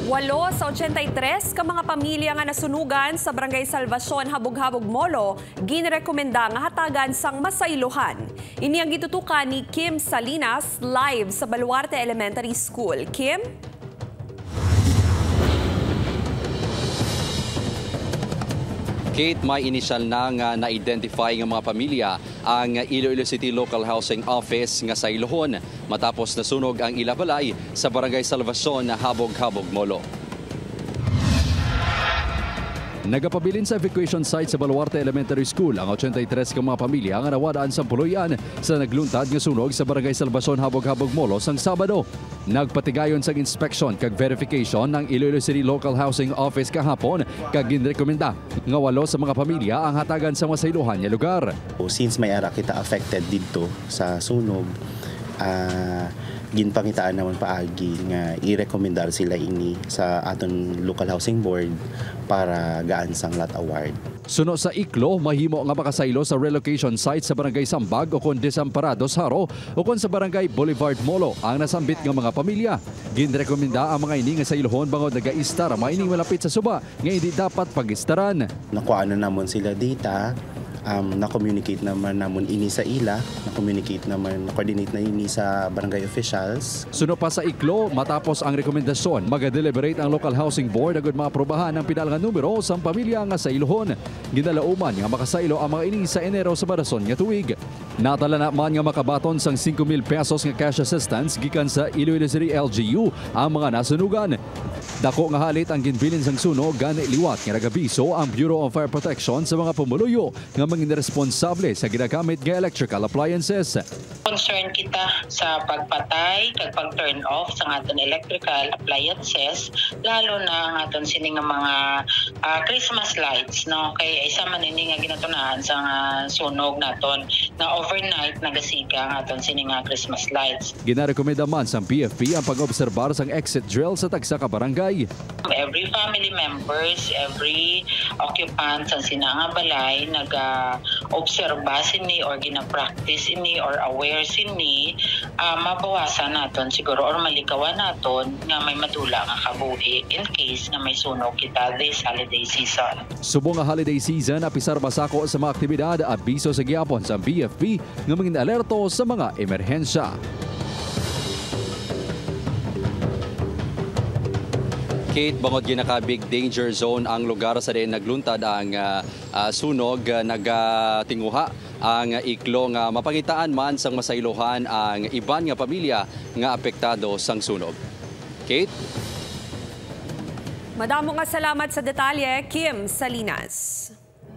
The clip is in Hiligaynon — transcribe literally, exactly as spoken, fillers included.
Walo sa ochenta y tres ka mga pamilya nga nasunugan sa Barangay Salvacion, Habog-Habog, Molo, ginrekomenda nga hatagan sang masaylohan. Ini ang gitutukan ni Kim Salinas live sa Baluarte Elementary School. Kim? Kate, may inisyal na nga na-identify nga mga pamilya ang Iloilo City Local Housing Office nga saylohon matapos nasunog ang ila balay sa Barangay Salvacion, Habog-Habog, Molo. Nagapabilin sa evacuation site sa Baluarte Elementary School ang ochenta y tres ka mga pamilya nga nawad-an sang puloy-an sa nagluntad nga sunog sa Barangay Salvacion, Habog-Habog, Molo sang Sabado. Nagpatigayon sang inspection kag verification ang Iloilo City Local Housing Office kahapon kag ginrekomenda nga walo sa mga pamilya ang hatagan sa masaylohan nga lugar. Since may ara kita affected didto sa sunog, ah, ginpangitaan namon paagi nga i-rekomendar sila ini sa aton local housing board para gaan sang lot award. Suno sa Iklo, mahimo nga makasaylo sa relocation site sa Barangay Sambag ukon Desamparados, Jaro, ukon sa Barangay Boulevard, Molo ang nasambit nga mga pamilya. Ginrekomenda ang mga ini nga saylohon bangod nagaistar ang mga ini malapit sa suba nga indi dapat pag-istaran. Nakuha na namon sila data, um, na-communicate naman namon ini sa ila, na-communicate naman, na-coordinate na ini sa barangay officials. Suno pa sa Iklo, matapos ang rekomendasyon, magadeliberate ang Local Housing Board agud maaprubahan ang pinal nga numero sang pamilya nga saylohon. Ginalauman nga makasaylo ang mga ini sa Enero sa marason nga tuig. Natala na man nga makabaton sang singko mil pesos nga cash assistance gikan sa Iloilo City L G U ang mga nasunugan. Dako nga halit ang ginbilin sang sunog, gani liwat nga nagabiso ang Bureau of Fire Protection sa mga pumuluyo nga mangin responsable sa ginagamit nga electrical appliances. Concern kita sa pagpatay kag pag-turn off sa aton electrical appliances, lalo na ang aton sini nga mga, ah, Christmas lights, no? Kay isa man ini nga ginatunahan sa nga sunog naton nga overnight nagasiga ang aton sini nga Christmas lights. Ginarekomenda man sang B F P ang pag-obserbar sang exit drill sa tagsa ka barangay. Every family members, every occupant sa sina nga balay naga-obserba sini or gina-practice ini or aware sini, ah, mabawasan naton siguro or malikawan naton nga may madula nga kabuhi in case nga may sunog kita this holiday season. Subong nga holiday season, apisar masako sa mga aktibidad, abiso sa gihapon sa B F P nga mangin alerto sa mga emerhensya. Kate, bangod ginaka-big danger zone ang lugar sa diin nagluntad ang, ah, ah, sunog, ah, nagatinguha ang Iklo nga mapangitaan man sang masaylohan ang iban nga pamilya nga apektado sang sunog. Kate? Madamo nga salamat sa detalye, Kim Salinas.